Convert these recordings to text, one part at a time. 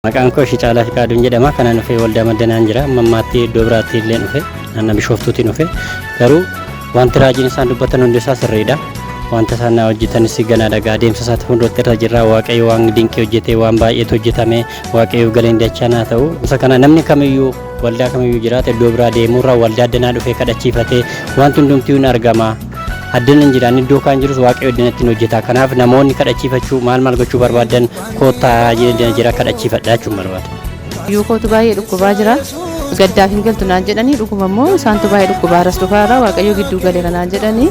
Maqaan koo Shicaalaa Fiqaaduun jedhama. Kanan dhufe waldaa maddanaan jira. Amma ammaatti iddoo biraatti illee dhufe. Naannoo Bishooftuutiin dhufe. Garuu wanti raajiin isaan dubbatan hundi isaa sirriidha. Wanta isaan na hojjetanis ganaa dhagaa adeemsa isaatti fuulduratti irra jirra. Waaqayyo waan dinqii hojjete, waan baay'eetu hojjetame. Waaqayyoof galeen dachaa naa ta'u. Isa kana namni kamiyyuu waldaa kamiyyuu jiraate iddoo biraa deemurra waldaa addanaa dhufee kadhachiifatee wanti hundumtuu hin argama. Addana hin jiraan iddoo kaan jirus Waaqayyo addana ittiin hojjeta. Kanaaf namoonni kadhachiifachuu maal maal gochuu barbaadan koottaa raajiin addana jira kadhachiifadhaa jechuun barbaada. Iyyuu kootu baay'ee dhukkubaa jira. Gaddaaf hin galtu naan jedhanii, dhuguma immoo isaantu baay'ee dhukkubaa ras dhufaara, Waaqayyo gidduu galeera naan jedhanii,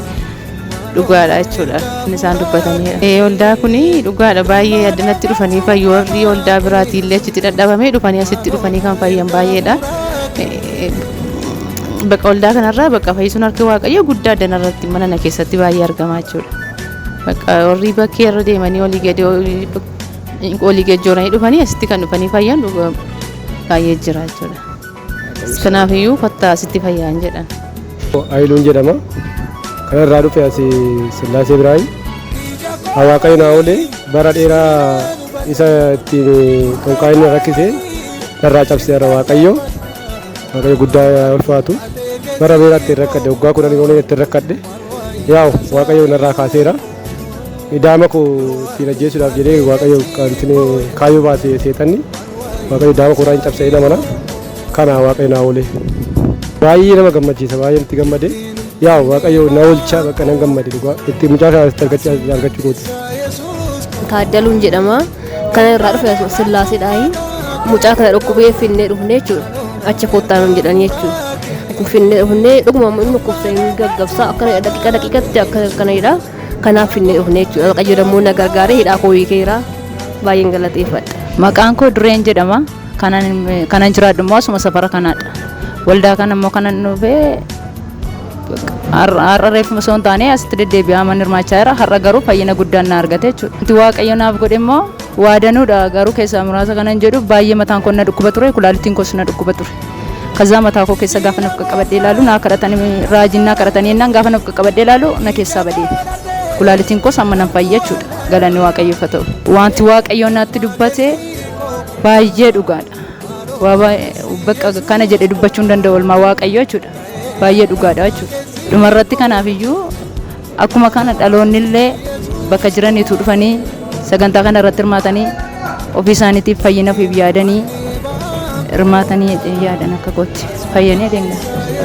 dhugaadha jechuudha. Inni isaan dubbatanidha. Waldaa kuni dhugaadha, baay'ee addanatti dhufanii fayyu. Warri waldaa biraatii illee achitti dadhabamee dhufanii asitti dhufanii kan fayyan baay'eedha. Bakka waldaa kanarraa bakka fayyisuun harki Waaqayyo guddaa addanarratti mana na keessatti baay'ee argama jechuudha. Bakka warri bakkee irra deemanii olii gadi olii gejjooranii dhufanii asitti kan dhufanii fayyan baay'ee jira jechuudha. Kanaafiyyuu kottaa asitti fayyaan jedhan. Ayiluun jedhama. Kan irraa dhufe asii Sillaasee Biraayi. Waaqayyo naa oole, bara dheeraa isa ittiin xonqaa'inni rakkise narraa cabseera Waaqayyo. Waaqayyo guddaa ulfaatu. Bara dheeraa ittiin rakkadhe, waggaa 10 olii ittiin rakkadhe. Yaa'u Waaqayyo narraa kaaseera. Idaama koo ittiin ajjeesuudhaaf jedhee Waaqayyo kan kaayyoo baase seexanni. Waaqayyo daama koo irraa hin cabsee nama kana Waaqayyo naa oole. Baay'ee nama gammachiisa, baay'ee itti gammade. Yaa'u Waaqayyo na oolcha, bakka nan gammade dhugaa itti mucaa kana asitti argachuu kooti. Taaddaluun jedhama. Kana irraa dhufe Sillaaseedhaayi. Mucaa kana dhukkubee finnee dhufne jechuudha. Achi kottaa nuun jedhanii jechuudha. Achi finnee dhufnee, dhuguma inni dhukkubsa hin gaggabsa, akkana daqiiqa daqiiqatti akka akkanadha. Kanaaf finnee dhufne jechuudha. Waaqayyo dammoo na gargaaree hidhaa koo hiikeera. Baay'een galateeffadha. Maqaan koo Dureen jedhama. Kanan jiraadhu immoo asuma safara kanaadha. Waldaa kana immoo kanan dhufee har'a reefuma osoo hin taane asitti deddeebi'aa man hirmaachaa jira. Har'a garuu fayyina guddaan na argate jechuudha. Wanti Waaqayyo naaf godhe immoo waadanuudha, garuu keessaa muraasa kanan jedhu, baay'ee mataan koo na dhukkuba ture, kulaalittiin koos na dhukkuba ture. Kazaa mataa koo keessa gaafa naaf qaqqabadhee ilaalu, naa kadhatanii, raajiin naa kadhatanii jennaan gaafa naaf qaqqabadhee ilaalu na keessaa badee. Kulaalittiin koos amma nan fayya jechuudha. Galanni Waaqayyoof haa ta'u. Wanti Waaqayyo natti dubbate baay'ee dhugaadha. Waa bakka kana jedhee dubbachuu hin danda'u oolmaa Waaqayyoo jechuudha. Baay'ee dhugaadha jechuudha. Dhumarratti kanaafiyyuu akkuma kana dhaloonni illee bakka jiraniitu dhufanii sagantaa kana irratti hirmaatanii ofii isaaniitiif fayyina ofiif yaadanii hirmaatanii yaadan akka kootti fayyanii adeemna.